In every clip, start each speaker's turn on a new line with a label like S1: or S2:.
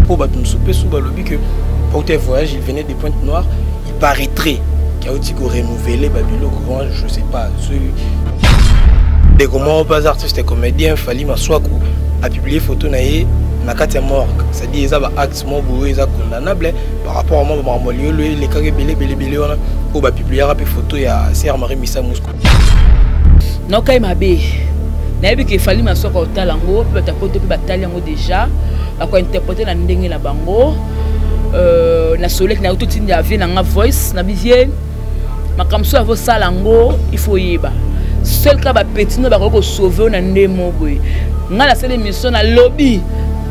S1: Mpo bato mosusu mpe su balobi que porte voyage, il venait de Pointe Noire, il paraîtrait qu'auti korenouveler babiloko wana, je sais pas. Ndeko moko mpe aza artiste comédien, Fally Maswaku, apublie photo na ye na kati ya morgue, c'est-à-dire eza baacte moko boye eza condamnable par rapport à mwa bamakambo liolo elekaka ebele ebele ebele wana oyo bapubliaka mpe photo ya Sœur Marie Misa Mosco.
S2: Naokai mabe, nayebi ke Fally Maswaka otala yango mpe bato ya poto mpe batali yango déjà, bakointerprete na ndenge na bango. Na soleki na yo, totinda vie na nga voice na bivie makambo so avosala yango, il faut oyeba seul ka bapeti no bakoki kosauve yo na nde mo boye. Ngai nasali émission, nalobi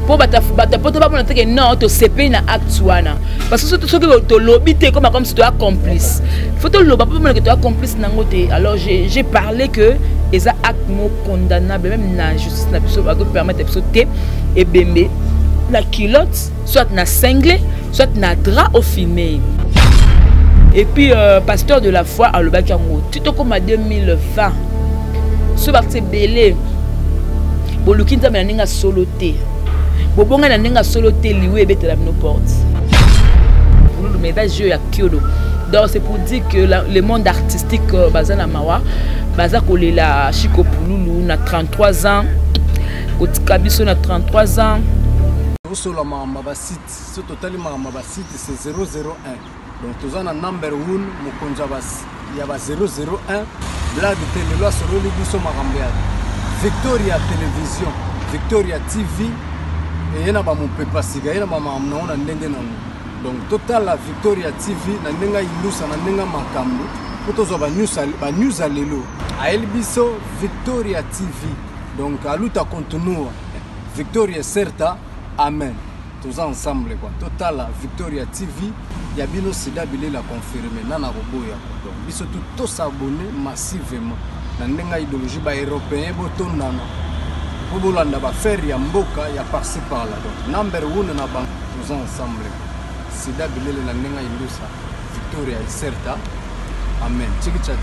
S2: mpo bato ya poto bamona teke non, tosepeli na acte wana, parce que soki tolobi te, comme si toya complice. Faut toloba mpo bamonake toya complice nango te. Alors j'ai parlé que eza acte mo condamnable, même na justice na biso bakopermettre biso te ebembe na culotte, soit na cingle, soit na drap, ofilme. Et puis pasteur de la foi alobaki yango ti tokóma 2020, so bakisi ebele boluki Nzambe na ndenge ya solo te, bobongai na ndenge ya solo te, liwe ebetela bino porte. Pululu, mais eza jeu ya kiolo. Donc c'est pour dire que le monde artistique baza na mawa, baza kolela Chiko Pululu na 33 ans, kotika biso na 33 ans.
S3: Tosola makambo ya basite. So totali makambo ya basite, c'est 001. Donc toza na number 1, mokonzi ya ba 001, blague te. Lelo asololi biso makambo ya Victoria Télévision, Victoria TV eye na bamopepa sika, ye na bamakambo nango na ndenge nango. Donc totala Victoria TV na ndenge ayindusa, na ndenge makambo, mpo tozwa banews ya lelo. Ayeli biso Victoria TV. Donc aluta continua, Victoria certa, amen. Toza ensemble quoi. Totala Victoria TV ya bino, sida bilela confirme nana koboya. Donc biso tu tosabone massivement na ndenge ya idéologie. Baeuropéen botondana mpo bolanda bafere ya mboka ya par-ci par-là. Donc number one na bango, toza ensemble, sida bilele na ndenge ya indusa, Victoria certa, amen, tiki tcha.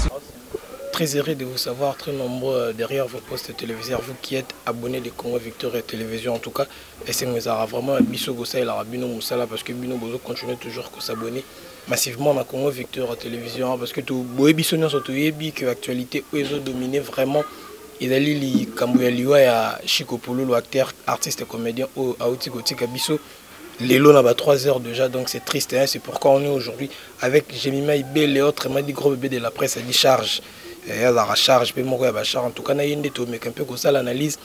S1: Très heureux de vous savoir très nombreux derrière vos postes téléviseurs, vous qui êtes abonnés de Congo Victoria Télévision. En tout cas, esengo ezalaka vraiment biso kosalelaka bino mosala, parce que bino bozo continuer toujours kosabonner massivement na Congo Victoria Télévision, parce que toboyebi biso nyonso, toyebi que actualité oyo ezodomine vraiment ezali likambo ya liwa ya Chiko Pululu, acteur, artiste, comédien oyo auti kotika biso lelo na ba 3 heures déjà. Donc c'est triste, hein? C'est pourquoi on est aujourd'hui avec Jemima Ibele, autrement dit gros bébé de la presse, dit charge azalaka charge mpe moko ya bacharge. En tout cas, na ye nde tomeka mpe kosala analyse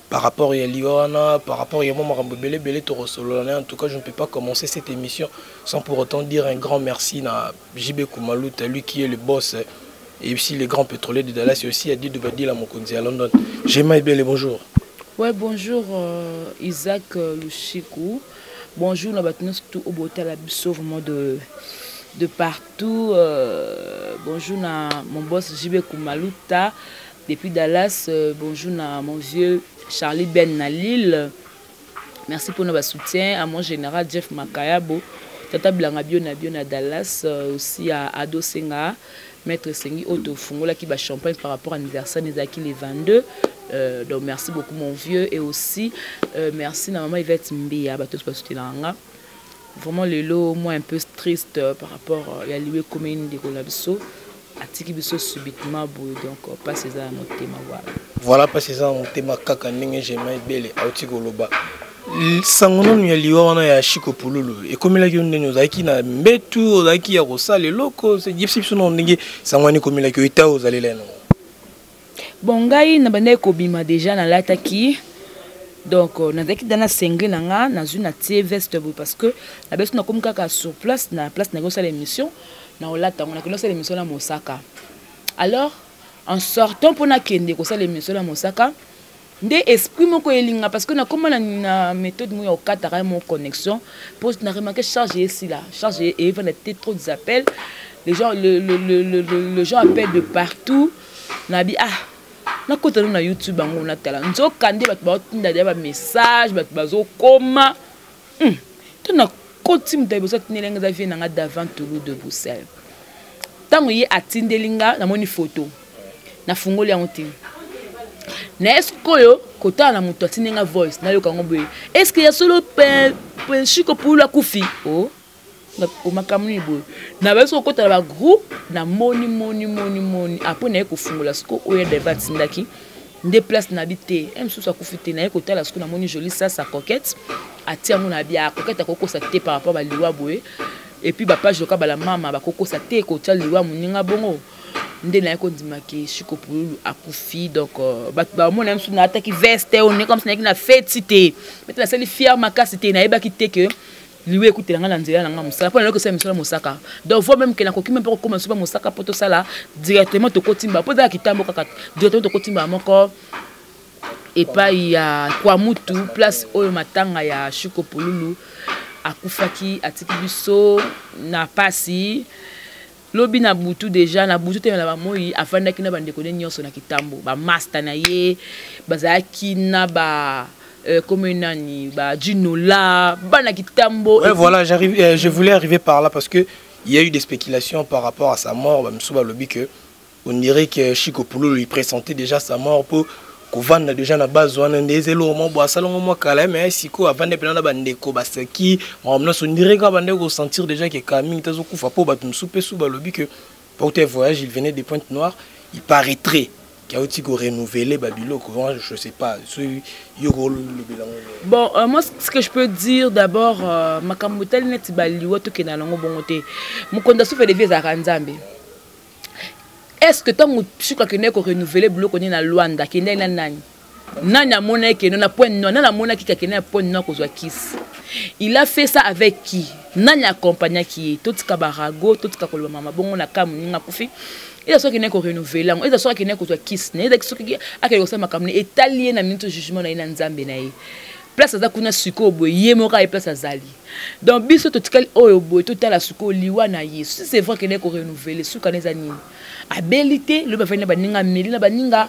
S1: par rapport ya liwa wana, par rapport ya mwa makambo ebele ebele tokosolola na ye. En tout cas, je ne peux pas commencer cette émission sans pour autant dire un grand merci na JB Kumaluta, lui qui est le boss et aussi le grand pétrolier de Dallas, et aussi à Didou Badila Mokonzi à London. Jemima Ibele, bonjour.
S2: Ouais, bonjour Isaac Lushiku. Bonjour na bato nyonso tout obotala biso vraiment de partout. Bonjour na mon boss JB Kumaluta depuis Dallas. Bonjour na mon vieux Charlie Ben na Lille. Merci pour notre soutien à mon général Jeff Makayabo. Tata Blanga bio na bio na Dallas, aussi à Ado Senga, Maître Sengi Otto Fungola qui bat champagne par rapport à l'anniversaire Nezaki les 22. Donc merci beaucoup mon vieux, et aussi merci na maman Yvette Mbia bato ba soutenir nga. Vraiment lelo moi un peu triste par rapport ya liwe commune de Kolabiso atiki biso subitement boye. Donc passe eza na motema, voilà.
S1: Voilà, passe eza na motema kaka ndenge Jemima Ibele auti koloba. Sango nanu ya liwa wana ya Chiko Pululu ekomelaki yo ndenge? Ozalaki na mbetu, ozalaki ya kosala eloko? Yebisi biso nano ndenge sango wana ekomelaki yo, eta ozalela yango.
S2: Bon, ngai na bandaki kobima déjà, nalataki, donc nazalaki da na singlet na nga, nazwi na tie veste boye, parce que na biso nakomi kaka sur place, na place naki kosala émission, na olata yango, nakende kosala émission na Mosaka. Alors en sortant mpo nakende kosala émission na Mosaka, nde esprit moko elinga, parce que nakóma na méthode moko ya kokataka ye mo connexion, mpo na remarque charge esila, charge evanda te, trop des appels, les gens, le gens appellent de partout. Nabi ah, nakota no na YouTube yango, natala, nzoka nde bato baotinda deya bamessage, bato bazokoma. To nakoti, moto ya liboso atindeli nga eza vie na nga d'avant Toulouse de Bruxelles. Ntango ye atindeli nga, namoni photo, nafungoli yango te. Na ye sikoyo kotala na moto atindi nga voice, nayoka yango boye: est ce que ya solo pe Chiko Pululu akufi. Oh, makambo nini boye? Nabaki soki okota na bagroupe, namoni moni moni moni. Apres naye kofungola siko oyo Deva atindaki nde place na bi te, e mosusu akufi te. Naye kotala siko, namoni Joli Sasa Coquette atia yango na bia. Coquette akokosa te par rapport baliwa boye. Et puis bapage loka bala mama bakokosa te kotia liwa moninga bongo. Nde naye kondimaki Chiko Pululu akufi. Donc bato bamona mosusu naataki veste oyo comme si nayaki na feti te, mete nasali fier makasi te. Nayebaki te ke liwa ekutela nga na nzela na nga mosala, mpo nayoki osala misala mosaka. Donc voire même ke nakoki mpe kokoma mosusu mosaka, mpo tosala directement, tokotimba, mpo ezala kitambo kaka directement, tokotimba moko epai ya Kwamutu, place oyo matanga ya Chiko Pululu akufaki. Atiki biso na pasi. Lobi na butu, déjà na butu te, na bamoi afandaki na bandeko ne nyonso na kitambo, bamaster na ye bazalaki na ba comme nani, ba Jinola, bana kitambo.
S1: Ouais, voilà, j'arrive, je voulais arriver par là parce que il y a eu des spéculations par rapport à sa mort. Bah, Msou balobi que on dirait que Chico Pululu, il pressentait déjà sa mort pour kovanda déjà na base wana nde ezeli mo bo asalango mwa kala. Mais sikoyo avandi mpena na bandeko baseki makambo nyonso, on dirait kaka bandeko kosentir déjà ke kala mingi te azokufa. Mpo bato mosusu mpe su balobi que porte voyage, il venait de Pointe Noire, il paraîtrait auti korenouveler babiloko. Je sais pas soki yo kolobela ngo.
S2: Bon, moi, ce que je peux dire d'abord, makambo etali neti baliwa, tokende na yango bongo te. Mokonzi asufa devi ezalaka Nzambe. Est ce que ntango Chiko akendaki korenouveler biloko nini na Lwanda, akendaki na nani? Nani amonaki kende na Pointe Noire? Nani amonaki kakende na Pointe Noire kozwa kisi? Il a fait ça avec qui? Nani accompagnaki ye? Totika barago, totika koloba mama bongo na ka moninga akufi. Eza soki akendaki korenouveler yango, eza soki akendaki kozwa kisi na ye, ezaki soki akende kosala makambo na etali ye na minute jugement na ye na Nzambe na ye. Place aza kuna sikoyo boye, ye moko aye place azali. Donc biso totikali oyo boye, totala sikoyo liwa na ye. Si c'est vrai akendaki korenouveler, suka na eza nini? Abeli te, lobi afandi na baninga, ameli na baninga,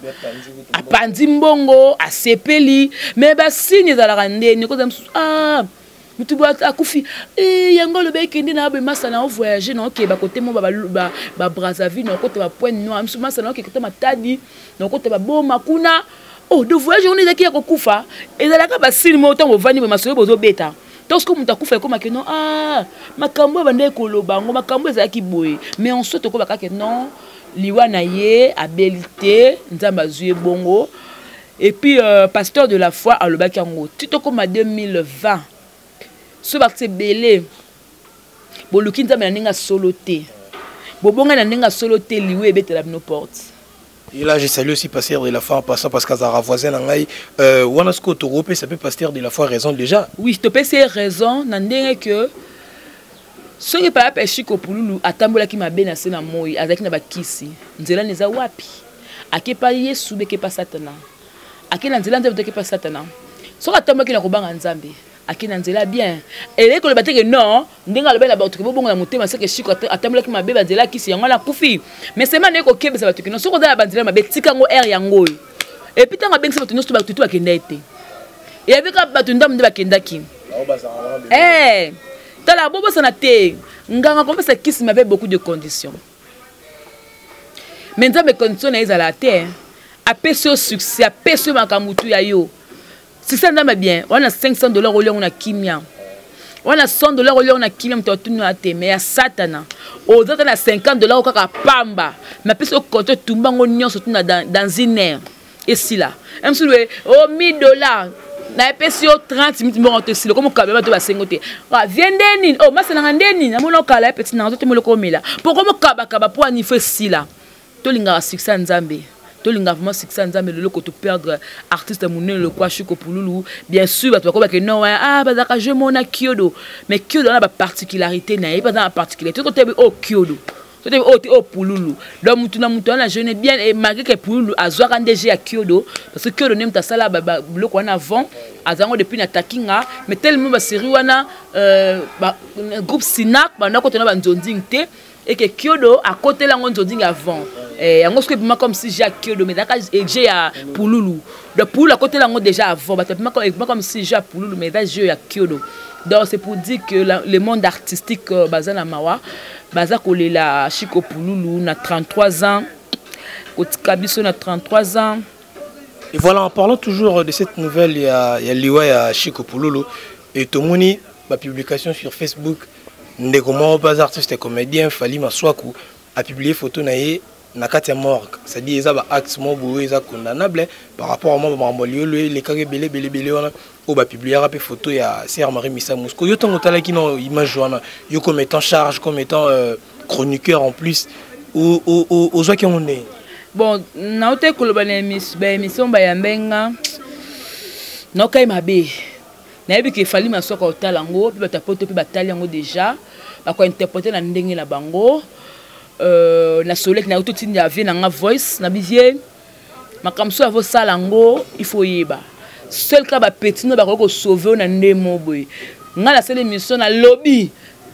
S2: apanzi mbongo, asepeli. Mais basigne ezalaka ndeni kozala mosusu. Ah, motu boye akufi, yango alobi ekende na boye, masa na ovoyage na okeba kote mo baBrazzaville, na okota baPointe Noire, mosu masa na oke kote Matadi, na okota baboma kuna. Oh, de voyage wana ezalaki ya kokufa. Ezalaka basigne moko ntango ovandi boye, masolo bozobeta. Donc soki moto akufa, ekomaki non, ah, makambo oyo bandeki koloba yango, makambo ezalaki boye. Mais en soi, tokoba kaka non, liwa na ye, abeli te, Nzambe azwi ye bongo. Et puis pasteur de la foi alobaki yango ti tokóma 2020. So bato ebele boluki Nzambe na ndenge ya solo te, bobongai na ndenge ya solo te, liwa ebetela bino porte.
S1: Et là, je salue aussi pasteur de la foi en passant parce qu'azara voisin na ngai. Wana siko tokopesa pe pasteur de la foi raison déjà.
S2: Oui, topesi ye raison na ndenge ke soki par exemple Chiko Pululu atambolaki mabe na se na moi, azalaki na bakisi, nzela na eza wapi? Akepa Yesu, bekepa Satana. Ake na nzela Nzambe, tokepa Satana. Soki atambolaki na kobanga Nzambe, ake na nzela bien. Eleki koloba te ke non, ndenge alobi na bato ke bobongo na motema, seke Chiko atambolaki mabe banzela akisi yango wana akufi. Mais sema ndenge kokebisa bato ke non, soki oza na banzela mabe, tika yango, aire yango oyo. Et puis ntango abengisi bato nyonso, bato tu bakenda ye te, eyabi kaka bato ndambo nde bakendaki. Tala, bobosana te, nganga kopesa kisi mabe, beaucoup de conditions. Mais Nzambe, condition na ye ezala te. Apesi yo succès, apesi yo makambo tu ya yo. Succès Nzambe bien wana, 500 $ olia yango na kimia wana, 100 $ olia yango na kimia, moto atuni yo te. Mais ya Satana, oza ta na 50 $ kaka pamba, mais apesi yo konto, etumba yango nyonso tu dans une heure, esila. Mosusu o 1000 $, nayepesi yo 30 minutes, mbongo to esila. Komo kabela bato basengo te, vie nde nini? O masalanga nde nini? Namoni okala ye peti nanga to te, moloko omela mpo komokabakaba mpo ani fo esila. Tolingaka succès ya Nzambe, tolinga vraiment succès ya Nzambe. Lelo ko toperdre artiste monene lokwa Chiko Pululu, bien sûr bato bakobake non, ah, bazalaka jeu mona Kiodo. Mais Kiodo wana baparticularité na ye, baza na particularité. Totebi oyo Kiodo, totebi oyo te, oyo Pululu. Donc mutu na mutu wana jeune bien. Et malgré que Pululu azwaka nde jeu ya Kiodo, parce que Kiodo nde mutu asala biloko wana avant, azango depuis na Takinga. Mais tellement basérie wana, groupe Sinac banda kotona banzonzing te, eke Kiodo akotela yango nzonzing avant. Yango soki ebima comme si jeu ya Kiodo, mais ezalaka jeu ya Pululu. Donc Pululu akotela yango déjà avant, bato ebima comme si jeu ya Pululu, mais eza jeu ya Kiodo. Donc c'est pour dire que le monde artistique baza na mawa, baza kolela Chiko Pululu na 33 ans, kotika biso na 33 ans.
S1: Et voilà, en parlant toujours de cette nouvelle, il y a liwa ya Chiko Pululu et tomoni. Bapublication sur Facebook, ndeko moko mpe aza artiste comédien, Fally Maswaku, apublie photo na ye na kati ya morgue. C'est-à-dire eza baacte moko boye eza condamnable par rapport à mwa bamakambo liolo elekaki ebele ebele ebele wana oyo bapubliaka mpe photo ya Sœur Marie Misamu. Yo ntango otalaki na image wana, yo comme étant charge, comme étant chroniqueur en plus, ozwaki yango ndenge?
S2: Bon, nauti koloba na baémission bayambe nga, naokai mabe. Nayebi ke Fally Maswaka otala yango mpe bato ya poto mpe batali yango déjà, bakointerprete na ndenge na bango. Na soleki nayo totinda vie na nga voice na bivie makambo so avosala yango. Il faut oyeba seul ka bapeti no bakoki kosauve oyo na ndemo boye. Ngai nasali émission, nalobi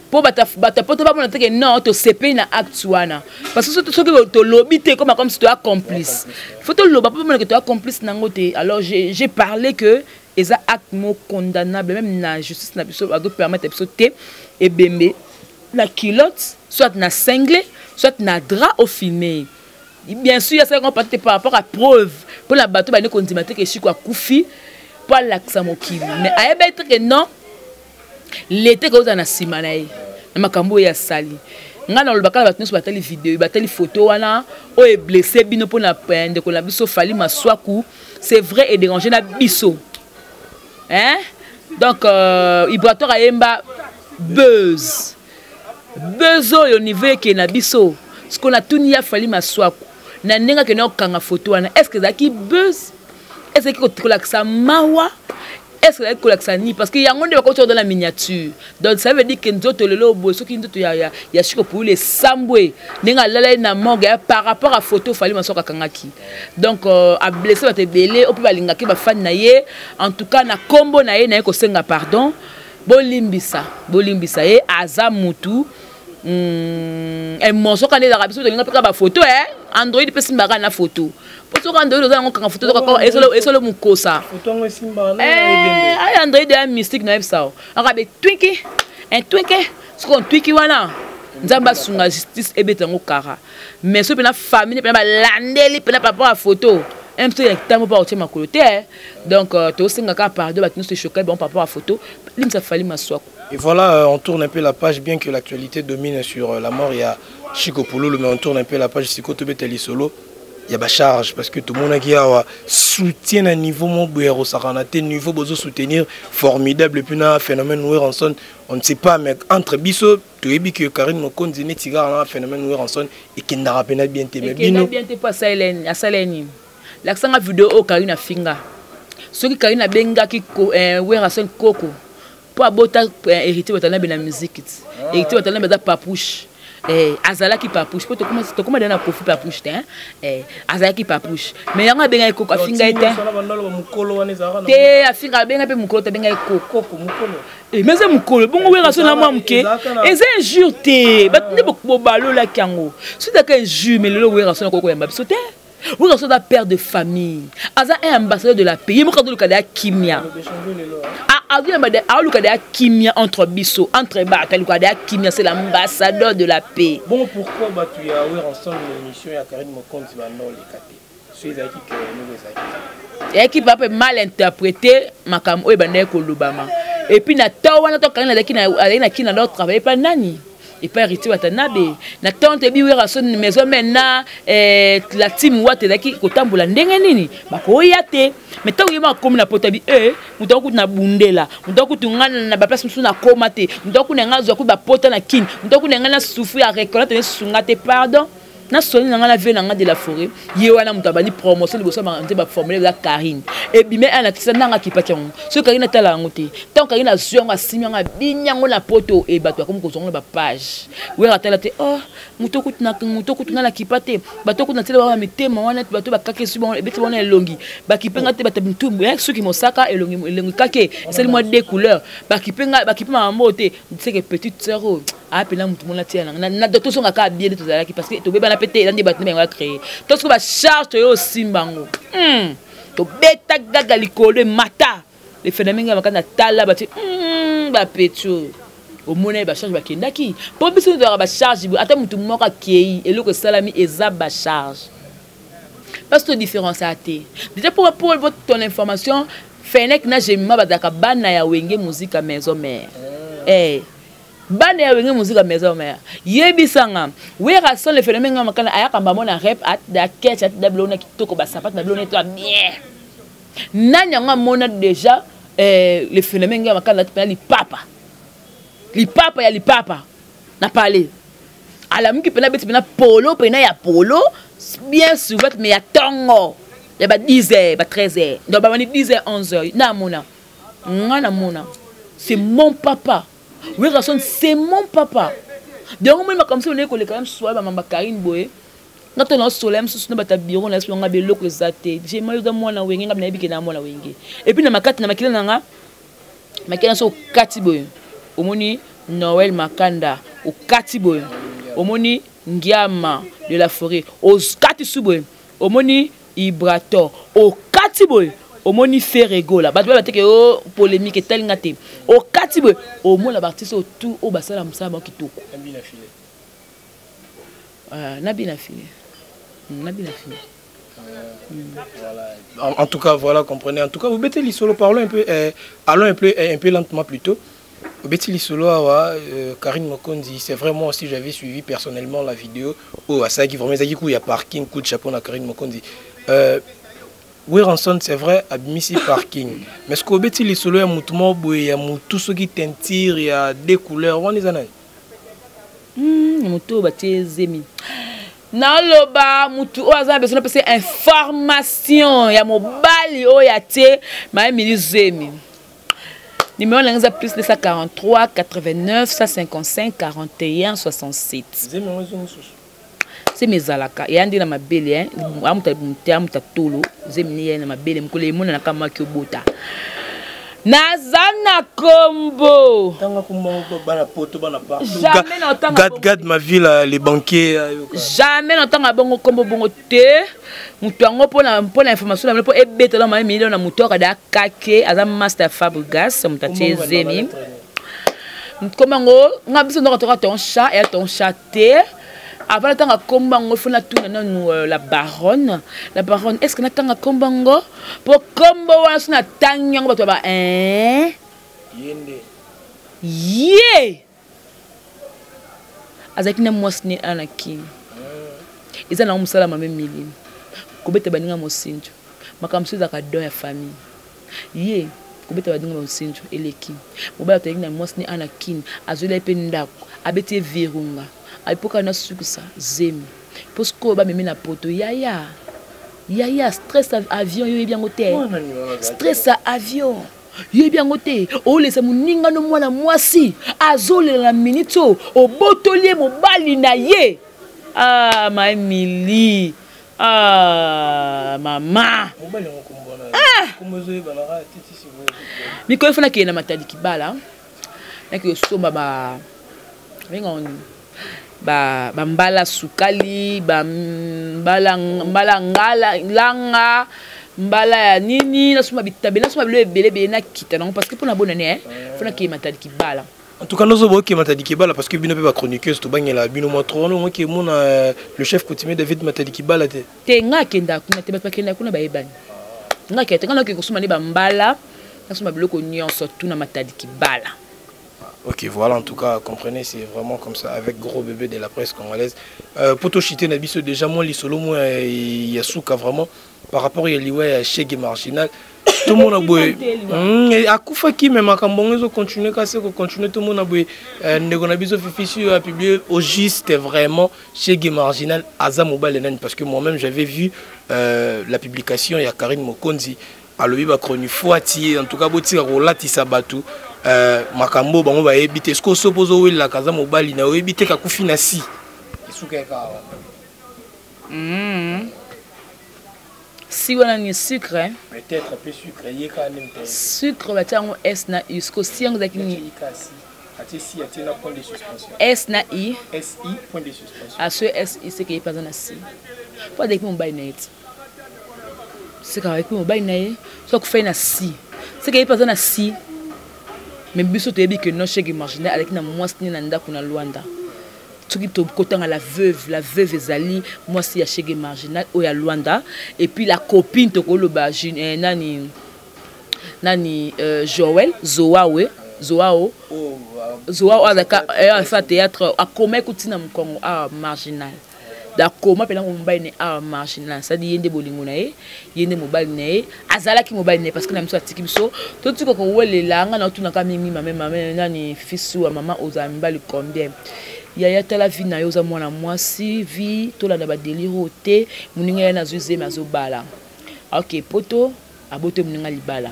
S2: mpo bato poto bamona teke non, tosepeli na acte wana, parce que soki tolobi te, comme si toya complice. Faut toloba mpo bamona ke toya complice nango te. Alors j'ai parlé que eza acte moko condamnable, même na justice na biso azopermettre biso te. Ebembe na culotte, soit na cingle, soit na drap, ofilme. Bien sûr asalaka ngo te par rapport à preuve mpona bato bandi kondima te ke Shiko akufi, mpo alakisa mokili. Mais ayebaki te ke non, lete kozala na nsima na ye na makambo oyo asali. Ngai nalobaka na bato nyonso batali video, batali photo wana oyo eblesse bino mpona ndeko na biso Fally Maswaku, c'est vrai, edérange na biso, hein? Donc Ibrator ayemba buzz, buzz oyo niveau ekee na biso. Siko natuni ya Fally Maswaku, na ndenge akende kokanga photo wana, est ce que ezalaki buzz? Est ce que kolakisa mawa? Est ce que ezalaki kolakisa nini? Parce que yango nde bakoti dans la miniature. Donc ça veut dire que nzoto lelo boye, soki nzoto ya Shiko Pululu esambwe ndenge alala ye na morgue ya par rapport à photo Fally Maswaka akangaki. Donc ablesse bato ebele oyo mpe balingaki bafani na ye. En tout cas, na nkombo na ye, naye kosenga pardon, bolimbisa, bolimbisa ye, aza mutu. Émotion kana ezalaka. Biso tolinga mpe kaka bafoto android mpe simbaka na photo, po soki android oza yango, kanga photo esolo mokosa. Ay, android ya mystique, nayebisa o aka be twinki entwinki. Soki ontwiki wana, Nzambe asunga, justice ebeta yango kara. Mais soki mpena famille mpena balandeli mpena par rapport ya photo mso ya ntango mpo akotia makolo te. Donc tosenga kaka pardon, bato nyonso echoka bango par rapport ya photo, limisa Fally Maswako.
S1: Et voilà, on tourne un peu la page, bien que l'actualité domine sur la mort, il y a Chico Pululu, mais on tourne un peu la page, Siko tobeteli solo, il y a ba charge, parce que tout le monde qui a soutien à niveau mon te niveau bozo soutenir formidable, et puis un phénomène Werrason, on ne sait pas, mais entre biso, toyebi que Karine Mokonzi neti kaka na phénomène Werrason ekendaka pena bien te. Mais
S2: bino bien te, po asala nini? Lakisanga video oyo Karine afinga. Soki Karine abengaki Werrason koko mpo abota Héritier Watanabe na musique ti Héritier Watanabe aza papouche, azalaki papouche, mpo tokoma deya na Kofi papouche te, azalaki papouche. Mais yango abengaki koko, afinga ye te te, afinga, abenga mpe mokolo te, abengaki koko. Mais eza mokolo bongo Wera so na mwa moke, eza injure te. Bato nde bobalolaki yango. Soki ezalaka injure, mais lelo Wera so nakoki koyamba biso te. Wera so aza père de famille, aza un ambassadeur de la paix. Ye moko azoluka deya kimia, aoluka deya kimia entre biso, entre bato, aluka deya kimia. C'est l'ambassadeur de la paix.
S1: Bon, pourquoi bato ya Werrason, émission ya Karine Mokonzi, banda oleka te? So ezalaki ke eloko ezalaki
S2: Eyaki mpe mal interprété makambo oyo ebandaki kolobama. Et puis na temps wana to Karine azalaki na kina ndo travaille pa nani? Epai Héritier Watanabe. Na ntango toyebi Werason maison mère na la team Wata ezalaki kotambola ndenge nini, bakoya te. Mais ntango ye akomi na poto, abi e moto akutu na bundela, moto akutu nga na baplace mosusu nakóma te, moto akutu na nga azwa kutu bapota na kini, moto akutu na nga na souffrir ya reconnaître nesunga te. Pardon, nasoni na nga na vie na nga de la forêt. Ye wana moto abandi promotion liboso nde baformule eza Karine ebime ana tisa ndanga akipaki yango. Soki Karine atala yango te, ntango Karine azwi yango, asimi yango, abini yango na poto, e bato bakomi kozwa yango na bapage. Wera atala te. Oh, moto kutu nga nakipa te. Bato kutu natiela bango na mitema wana, bato bakake su bango, ebeti bango na elongi, bakipe nga te. Bato mitumbu soki mosaka, elongi kake esali mwa deux couleurs, bakipe nga, bakipe makambo te. Seke petite sœur oyo apena motu mona tia nanga, tozonga kaka bien nde tozalaki, parce que tobebana mpe te. Eza nde bato nde bango ya créé to soki bacharge toyo osimba yango, tobeta gaga likolo emata le phénomène ya makasi. Na tala batie bapeti oyo omona ye, bacharge bakendaki mpo biso tozalaka bacharge. Ata motu moko akei, eloko esalami eza bacharge, parce que différence aya te. Déjà, pour ton information, Fenek na Jemima bazalaka bana ya Wenge Musica Maison Mère. Eh. Bana ya Wenge Musica Maison Mère. Yebisa nga. Werrason le phénomène nga makana ayaka mbamo na rep at da ketch at da bilona kitoko ba sapat na bilona to bien. Nani yango amona déjà eh, le phénomène nga makana pena lipapa. Lipapa ya lipapa. Na parler. Alamuki pena beti pena polo pena ya polo bien souvent mais ya tongo. Ya ba 10h, ba 13h. Donc ba 10h 11h. Na mona. Nga na mona. C'est mon papa. Werrason c'est mon papa. Donc moi makambo soki naye koleka ye mosusu wana bamamba Karine boye nga to naosola ye mosusu na bato ya biro na biso nga beloko eza te jema yo oza mwana wenge nga nayebi ke na mwana wenge epuis na makati na makila na nga makila so okati boye omoni Noël Makanda okati boye omoni Ngiama de la forêt okati su boye omoni Ibrator okati boye omoni Ferre Gola bato ba bateke o oh, polemique etali nga te okati boye omona ba artiste oyo tout oyo basala mosala bango kitoko ah, na bina file na bina file
S1: Voilà. En tout cas, voilà, comprenez. En tout cas, vous mettez l'isolo, parlons un peu, euh, allons un peu lentement plutôt. Obeti lisolo awa euh, Karine Mokonzi, c'est vrai moi aussi j'avais suivi personnellement la vidéo oyo oh, asalaki vraiment ezalaki coup ya parking coup de chapeau na Karine Mokonzi. Euh, Werrason c'est vrai abimisi parking mais ce que obeti lisolo ya mutu moko boye ya mutu soki teinture ya deux couleurs wana eza nani?
S2: Motu oyo batie zemi naloba mutu oyo aza na besoin napesa information ya mobali oyo atie mayemili zemi. Numéro na nga plus 243 89 155 41 67.
S1: Zemi yango ezongi susu.
S2: Zemi ezalaka eya nde na mabele amuta libumu te amuta tolo zemi ne ya na mabele mokolo emonanaka mwaki obota naza na kombo
S1: tanga kombo bana poto bana partout
S2: jamais na otanga
S1: gad gad ma ville les banquiers
S2: jamais na otanga bongo kombo bongo te moto yango mpona information na bino mpo ebetela maye milio na moto akada kake aza master Fabregas moto atie zemi nkombo yango nga biso ndoko toka ton chat eya ton chat te avant natanga nkombo yango fo natuna nanu euh, la baronne la baronne est ce que natanga nkombo yango mpo nkombo wana so natangi yango bato ba ye azalaki na mwasi ne ana kini eza nango mosala mame milimo kobeta baninga mosinjo makambo mosusu ezalaka don ya famille ye kobeta baninga mosinjo eleki mobali atayaki na mwasi ne ana kini azwela ye mpe ndako abeti ye virunga ayepoka nasukisa zemi mpo sikoyo bamemi na poto yaya yaya stress avion yo oyebi yango te stress ya avion yoyebi yango te olesa moninga no mwana mwasi azolela na minute oyo obotoli ye mobali na ye ah ma Emily ah mama ah! Mikolo fo nakende na Matadi Kibala nake osomba ba benga nini bambala sukali bambala mbala ngala langa mbala ya nini nasomba bitabe nasomba bilo ebele ebele nakita nango parce que mpo na bonane eh, fo nakeye Matadi Kibala.
S1: En tout cas, nous avons Matadi Kibala parce que bino pe ba chroniqueuse to bangela bino moi trop non ki mona euh, le chef coutumier David Matadi Kibala te.
S2: Te nga akenda kuna te bato bakenda kuna bayebani. Nga akenda te nga nakoki kosomba nde bambala nasomba biloko nyonso tuna Matadi Kibala.
S1: Ok, voilà, en tout cas, comprenez, c'est vraiment comme ça, avec gros bébé de la presse congolaise. Euh, poto chité na biso déjà, moi, lisolo, moi, il y a souka vraiment, par rapport à liwa ya Chegue Marginal, tout le monde a boye. Akufaki, mais makambo ezo continuer, kasi ko continuer, tout le monde a boye. Euh, ndeko na biso Fifi Su a publié au juste vraiment Chegue Marginal, aza mobali nani, parce que moi-même, j'avais vu euh, la publication, il y a Karine Mokonzi, alobi ba chronifuati en tout cas botika kolatisa bato euh, makambo bango bayebi te soki osopo ozowelelaka aza mobali na oyebi te kakufi na si esuka eka awa
S2: mm. Si wana ni sucre
S1: peut-être pe sucre ye kaka nde moto
S2: sucre batia yango s na u siko si yango ezalaki nini
S1: atie si atie na point de suspension
S2: s na i
S1: si point de suspension
S2: aso s i seke ye mpe aza na si mpo azalaki mobali na ye ti seka azalaki mobali na ye so akufai na si seke ye mpe aza na si mais biso toyebi ke non chege marginal azalaki na mwasi ne na ndako na Luanda soki tokotanga la veuve la veuve ezali mwasi ya chege marginal oyo ya Luanda et puis la copine tokoloba eh, nani nani euh, Joël Zoawe. Zoao Zoao azalaka asala théâtre, akomaki kutina mokongo awa marginal, akoma mpena mobali na ye awa marginal, c'est-à-dire ye nde bolingo na ye, ye nde mobali na ye, azalaki mobali na ye, parce que na biso atiki biso, totika kowelela. Nga na otunaka mingi mame, mame nani, fils wa mama, ozala mibali combien? Yaya, tala vie na yo, oza mwana mwasi, vie tolanda badélire oyo te. Moninga ye nazwi zemi, azobala, ok, poto abote moninga libala.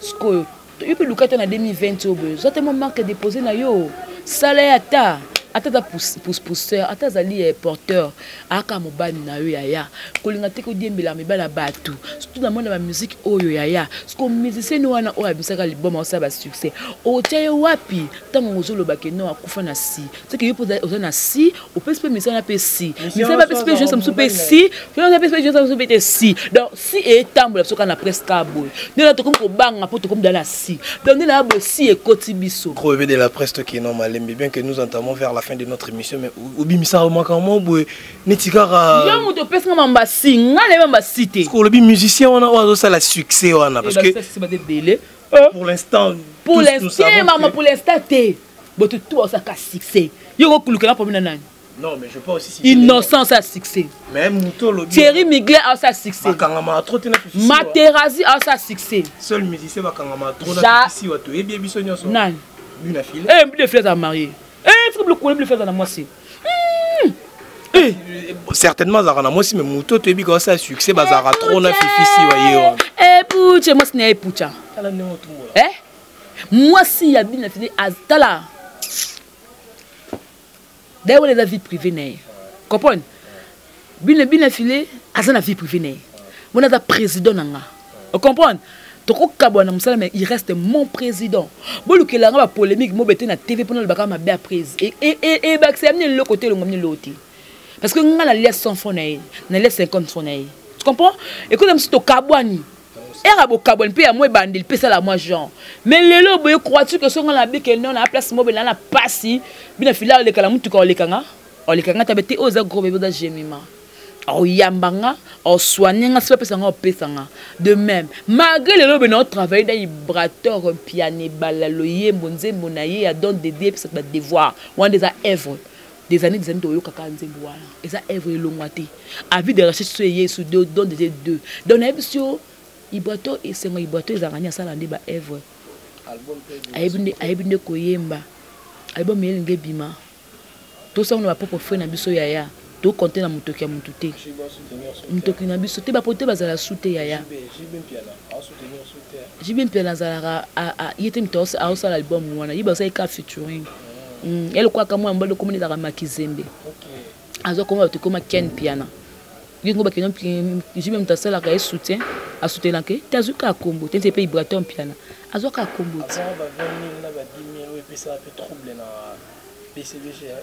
S2: Sikoyo yo mpe luka ata na 2020 oyo boye, oza te mwa marque déposé na yo, sala ye ata aza pousse-pousseur, ata azali porteur, aka mobali na yo. Yaya, kolinga te kodiembela mibali ya bato, surtout na mona bamusique oyo. Yaya, siko musicien wana oyo abimisaka liboma, osala basuccès, otia ye wapi ntango ozoloba ke non, akufa na si? Soki yo mpo oza na si, opesi mpe misala mpe si misala, bapesi mpe jeunesse mosusu mpe si mpe jeunesse mosusu mpe te si. Donc si etambola biso kaka na presque kaka boye, nde na tokomi kobanga mpo tokomi dala na si. Donc nde na boye si ekoti biso.
S1: Gros bébé de la presse, tokende malembe, bien que nous entamons vers la fin de notre émission, mais obimisaka makambo boye neti kaka
S2: Yo moto opesinga mamba si, nga nayebi mamba si te.
S1: Olobi musicien wana oyo azosala succès wana, parce que
S2: ebele.
S1: Pour l'instant.
S2: Pour l'instant, mama, pour l'instant te, boto tu osaka succès, yo kokulukela mpo na nani?
S1: Non, mais je peux aussi
S2: citer Innocent asala succès.
S1: Mais moto olobi.
S2: Thierry Migler asala succès.
S1: Bakangama trop te na Fifi.
S2: Materazi asala succès.
S1: Seul musicien bakangama trop na Fifi wa, toyebi biso nyonso.
S2: Nani?
S1: Bina File.
S2: Eh, Bina File aza marié. Eh, tika biloko, Bina File aza na mwasi.
S1: Eh. Certainement azalaka na mwasi, mais moto toyebi ka osala succès, bazalaka trop na Fifi Siwa, ye wana.
S2: Epuche, mwasi na ye epucha.
S1: Tala ndenge otumbola.
S2: Eh, mwasi ya Bina File, tala daye wana eza vie privée na ye, comprendre? Bina File aza na vie privée na ye, mona aza président na nga, ocomprendre? Tokokabwana na mosala, mais il reste mon président. Bolukela nga bapolémique mobe te na TV mpona lobaka mabe ya prise, ebakisa ya mini eloko te, elongo mini eloko te, parce que nga nalia 100 francs na ye, nalia 50 francs na ye, tu comprends? Ekoza mosusu tokabwani, ere bokabwani mpe ya mwa ebandeli mpe esala mwa genre, mais lelo boye crois-tu que so nga na bike non na place mobela na pasi, Bina Fila oleka na mutuka, olekanga, olekanga tabe te. Oyo eza gros bébé, oza gemima, aoyamba nga, aosoigne nga, si bapesa nga, opesa nga de même, malgré lelo bena otravaille na Ibrator Mpiane, ebala loyembo nzembo na ye ya Don Dede, epesa badevoir wana, eza œuvre des années, des années toyokaka nzembo wana, eza œuvre elongwa te. Avis de recherche so eye su Don Dede 2. Donc nayebi si yo Ibrator, esengo Ibrator ezalaka nini, asala nde baœuvre, ayebi nde koyemba. Album elingi ebima, tosala na bapropre frais na biso. Yaya, tokonte na motoki ya motu te, motoki na biso te, bapo te bazala su te. Yaya, JB Mpiana azalaka ye te moto aosala album wana, ye bazali ka featuring ye lokwaka mwana mobali okomoni ezalaka Makizembe, azwa koma bato ekoma Ken Piana, ye ngo bakende. JB moto asalaka ye soutien, asoutenaka te, azwi kaka kombo te, nte mpe Ibrator Mpiana azwa kaka kombo te.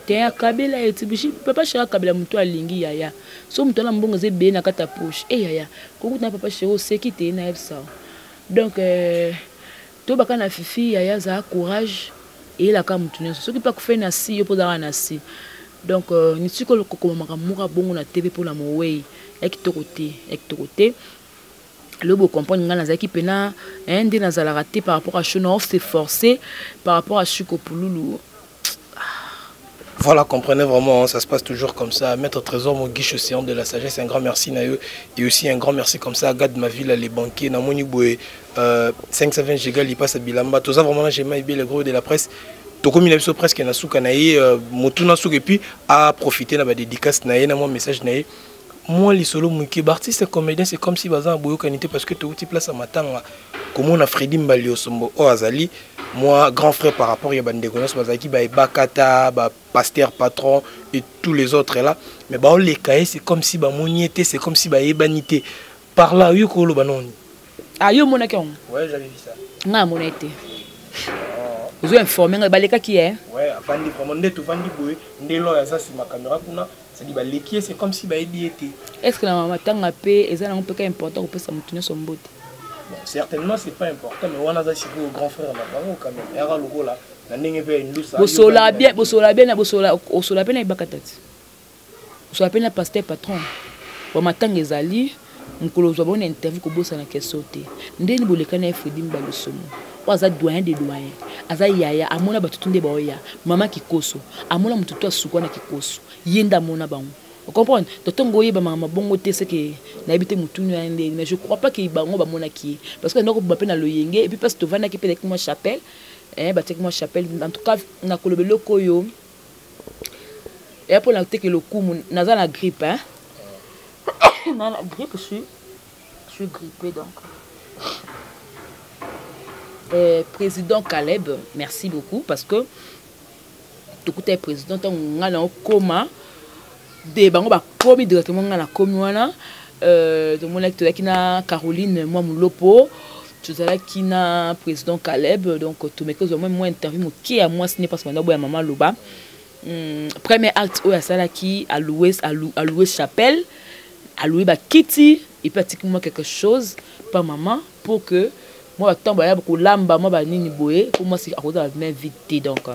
S2: Te, akabela ye ti papa chéri, akabela moto alingi. Yaya, so moto wana mbongo eza ebele na kati ya poche e, yaya, kokuta na papa chéri, oseki te, nayebisa. Donc tobaka na Fifi. Yaya, azala courage, eyelaka motu nyonso. Soki mpe akufeli na si, yo mpo ozalaka na si. Donc nitiki kokoma makambo moko abongo na TV mpona mowei ya kitoko te, ya kitoko te. Lobi ocomprendre ngai nazalaki mpena nde nazalaka te par rapport à show na se forcer par rapport à Chiko Pululu.
S1: Voilà, comprenez vraiment, hein, ça se passe toujours comme ça. Maître Trésor Moguiche, océan de la sagesse, un grand merci na yo. Et aussi un grand merci comme ça à Gad Maville, les banquiers, Namoni Boué, 520 giga, il passe à Bilamba. Tout ça, vraiment, j'ai bien le gros de la presse. Tokomi na biso presque na suka na ye, motu na suka, et puis a profiter na ba dédicace na ye, na mwa message na ye, moi lisolo moke. Baartiste comédien, c'est comme si baza na boyokani te, parce que touti place ya matanga, komona Fredi Mbali Osombo oyo azali moi grand frère par rapport ya bandeko nyonso bazalaki, baebakata, bapasteur patron et tous les autres là, mais baoleka ye, c'est comme si bamoni ye te, c'est comme si bayebani te. Par là, yo koloba noni?
S2: Ah, yo omonaki yango?
S1: Ouais, j'avais vu ça.
S2: Ngai amona te, ozo informe ngai balekaki ye.
S1: Ouais, avandi vraiment nde tovandi boye, nde lo aza nsima caméra kuna, c'est-à-dire baleki ye, c'est comme si bayebi ye te.
S2: Est ce que na matanga mpe eza nango mpe ka important kopesa motu nyonso mbote?
S1: Bon, certainement c'est pas important, mais wana aza sikoyo grand frère na bango quand même, eyaka lokola na ndenge mpe ndusa.
S2: Bosola bien, bosola bien, bosola, osola mpe na yebaka tati, osola mpe na pasteur patron bamatanga ezali mokolo ozwa bango na interview, kobosana question te ndeni bolekani ya Fredi Mbalosomo. Oyo aza doyen de doyen, aza yaya, amona bato tu nde baoya. Mama kikoso amona moto tu asukwa na kikoso, ye nde amona bango. Ocomprendre? Donc ntongo oyeba makambo bongo te, c'est que nayebi te motuni ya ndenge, mais je crois pas que bango bamonaki ye, parce que ndako mpe na loyenge. Et puis place tovandaki mpe ezalaki mwa chapelle, eh, batiaki mwa chapelle. En tout cas, nakoloba eloko oyo eya mpona teke lokumu. Naza na grippe, hein? Na grippe, je suis grippé. Donc président Caleb, merci beaucoup, parce que tokuta ye président ntango ngai na okoma de bango bakomi directement. Ngai nakomi wana, tomonaki, tozalaki na Caroline mwa Molopo, tozalaki na président Caleb. Donc tomeki ozwa mwa interview moke ya mwasi ne, parce banda boya mama aloba premier acte oyo asalaki, aloué chapelle, aloué bakiti, et puis atiki mwa quelque chose pa mama pour que mwa batembo baya kolamba mwa banini boye, po mwasi akozala main vide te. Donc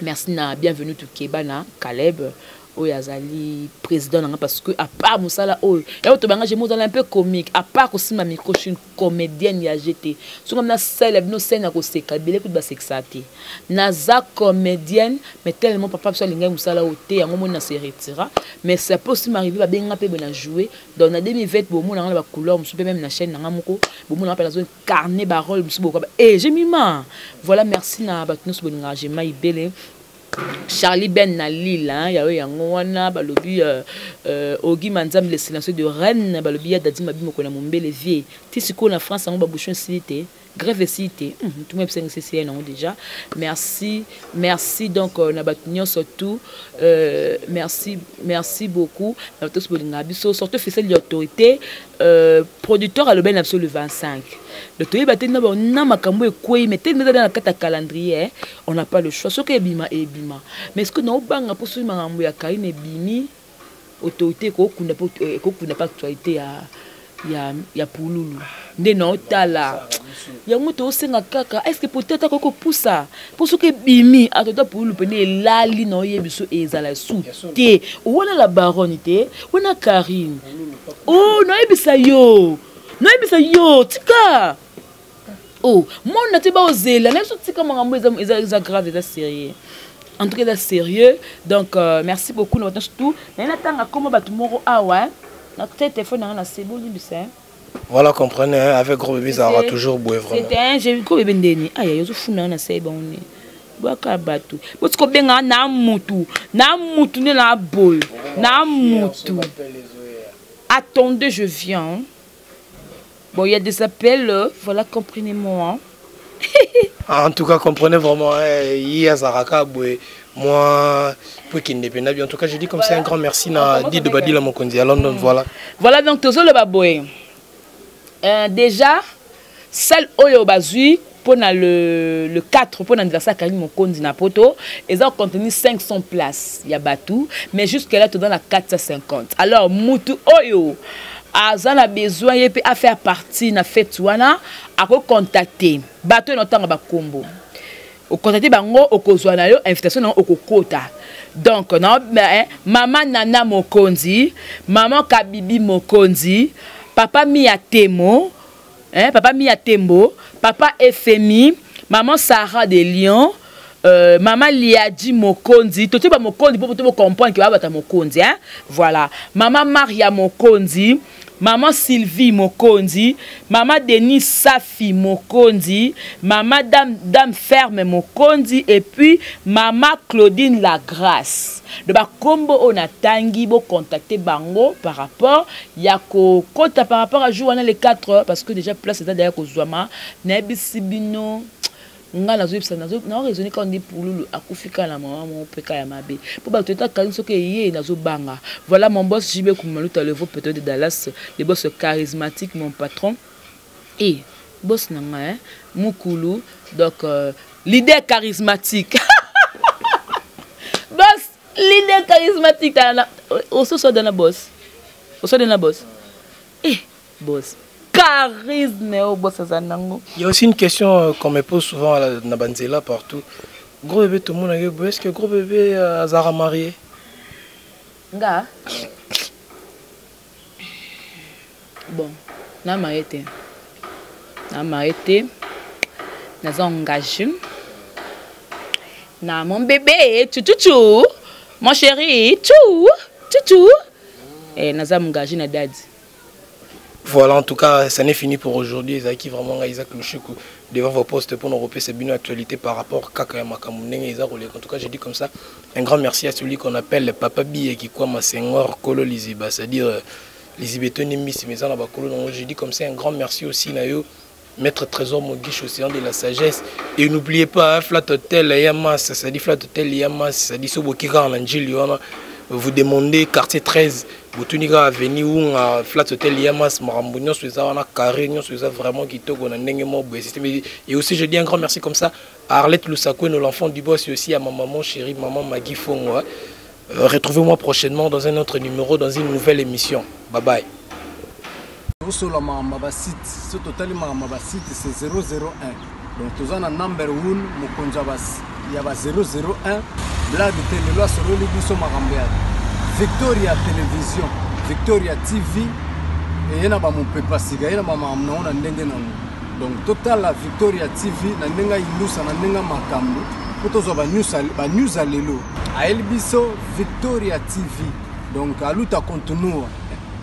S2: merci na bienvenue tokeba na Caleb oyo azali président nanga, parce que à part mosala oyo yango tobanga, je mozala un peu comique, à part kosimba micro, je suis une comédienne ya gt. Soki nasalela bino scène ya koseka, ebele kutu basekisa te. Naza comédienne, mais tellement papa biso alingai mosala oyo te, yango moni na se retira. Mais ça peut aussi m'arriver, babenga mpe boye na jouer. Donc na 2020 bomona nga na bacouleur mosusu mpe, même na chaîne nanga moko bomona nga mpe nazo incarner barole mosusu bokoba e Jemima. Voilà, merci na bato nyonso bolingaka Jema Ibele. Charlie Ben na Lille, hein, yayo yango wana balobi Ogi Manzambe, le silencieux de Rennes, balobi ya Dadi Mabi moko na Mombele vie ti sikoyo na France, yango babouchon esili te, grève esili te, tout ebisanga esisi yango déjà. Merci, merci. Donc na bato nyonso tout, merci, merci beaucoup na bato nyonso bolingaka biso, surtout officiel de l'autorité, producteur alobeli na biso le 25. Donc toyeba te na makambo ekwei, mais te eza na kati ya calendrier, on n'a pas le choix. Soki ebima, ebima. Mais ce que naobanga, mpo soki makambo ya Karine ebimi, autorité ekokunda mpe actualité ya Pululu nde naotala yango. Tosenga kaka, est ce que peut-être akoki kopusa? Mpo soki ebimi, atota Pululu pene elali na oyebi so ezala su te wana la baronne te, wana Karine o nayebisa yo, nayebisa yo, tika oh mona te, baozela na biso, tika makambo eza grave, eza sérieux. En tout cas eza sérieux. Donc merci beaucoup na bato surtout naye natanga koma bato moko awa na te telefone nanga na se, bolimbisa.
S1: Voilà, comprenez, hein, avec Gros Bébé, ça aura toujours boué, vraiment.
S2: C'était un, j'ai Gros Bébé ndeni. Aïe, aïe, funa na se bon ni. Bwaka bato. Boti kobenga na mutu, na mutu nde na boye, na mutu. Attendez, je viens. Bon, il y a des appels, voilà, comprenez-moi.
S1: En tout cas, comprenez vraiment, hein, Zaraka, moi, pour qu'il n'est pas. En tout cas, je dis comme ça un grand merci na dit de Badila Mokonzi à London, voilà.
S2: Voilà, donc, tozoloba boye. Déjà, salle oyo bazui pour le 4 pour l'anniversaire Karine Mokonzi na poto, ils ont contenu 500 places ya batu, mais jusque là tout dans la 450. Alors mutu oyo aza na besoin ye mpe afaire partie na fête wana, akocontacte bato oyo na ntanga bakombo. Ocontacte bango, okozwa na yo invitation nango, okokota. Donc na hein, mama Nana Mokonzi, mama Kabibi Mokonzi, papa Mia Temo, hein, papa Mia Tembo, papa Efemi, maman Sarah de Lyon, maman Liadi Mokonzi, totie ba Mokonzi po to comprendre que ba bata Mokonzi, hein. Voilà, maman Maria Mokonzi, maman Sylvie Mokonzi, maman Denis Safi Mokonzi, maman Dame Ferme Mokonzi et puis maman Claudine Lagrasse. De ba kombo oyo natangi, bo contacter bango par rapport ya ko kota, par rapport à jour wana les 4, parce que déjà place eza derrière kozwama. Nayebisi bino, nga nazoyebisa, naoraisonne kaka nde Pululu akufi kaka na mama moko mpe kaka ya mabe mpo bato eta Karine soki eye nazobanga. Voilà, mon boss JB Kumaluta, le veau peut-être de Dallas, le boss charismatique, mon patron et boss na nga, hein, mukulu. Donc leader charismatique, boss leader charismatique, tala ososo dana boss, ososo dana boss, eh boss charisme oyo boss aza nango.
S1: Il y a aussi une question qu'on me pose souvent na banzela partout. Gros Bébé, tout le monde a dit, est-ce que Gros Bébé azara marié?
S2: Nga? Bon, na marié te. Na marié te. Naza engagé na mon bébé chuchuchu, mon chéri chou chuchu. Eh, naza engagé na dadi.
S1: Voilà, en tout cas, ça n'est fini pour aujourd'hui. Ezaki vraiment Isaac Lushiku devant vos postes pour nous repérer cette actualité par rapport à Kaka Makambo ndenge eza koleka. En tout cas, j'ai dit comme ça, un grand merci à celui qu'on appelle Papa Biye qui quoi Senghor Kolo Liziba, c'est-à-dire Liziba etoni mbisi mais na bakolo. Donc j'ai dit comme ça un grand merci aussi na yo Maître Trésor Mogish, océan de la sagesse. Et n'oubliez pas, hein, Flat Hotel Yamas, ça dit Flat Hotel Yamas, ça dit Sobokira en Anjili, vous demandez quartier 13, botuni kaka avenue Unga, Flat Hotel Yamas, makambo nyonso eza wana carré, nyonso eza vraiment kitoko na ndenge moko boye système. Et aussi je dis un grand merci comme ça à Arlette Lusakweno, l'enfant du boss, et aussi à ma maman chérie, maman Maggie Fongo. Retrouvez-moi prochainement dans un autre numéro, dans une nouvelle émission. Bye bye.
S3: Tosola makambo ya basite. So totali makambo ya basite, c'est 001. Donc toza na number 1, mokonzi ya ba 001. Blague te, lelo asololi biso makambo ya Victoria Télévision, Victoria TV. Eye na bamopepa sika, ye na bamakambo nango na ndenge nango. Donc totala Victoria TV na ndenge ayindusa, na ndenge makambo mpo tozwa banews ya lelo. Ayeli biso Victoria TV. Donc a luta continua,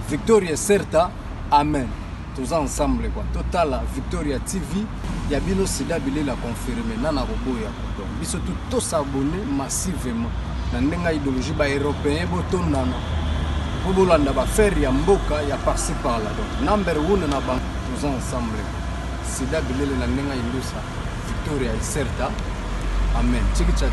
S3: victoria certa, amen. Toza ensemble quoi. Totala Victoria TV ya bino, sida bilela confirme nana koboya. Donc biso tu tos'abonner massivement na ndenge ya idéologie. Baeuropéen botondana mpo bolanda baaffaire ya mboka ya par-ci par-là. Donc number one na bango, toza ensemble. Sida bilele na ndenge ya indusa, victoria certa, amen. Chiki cha.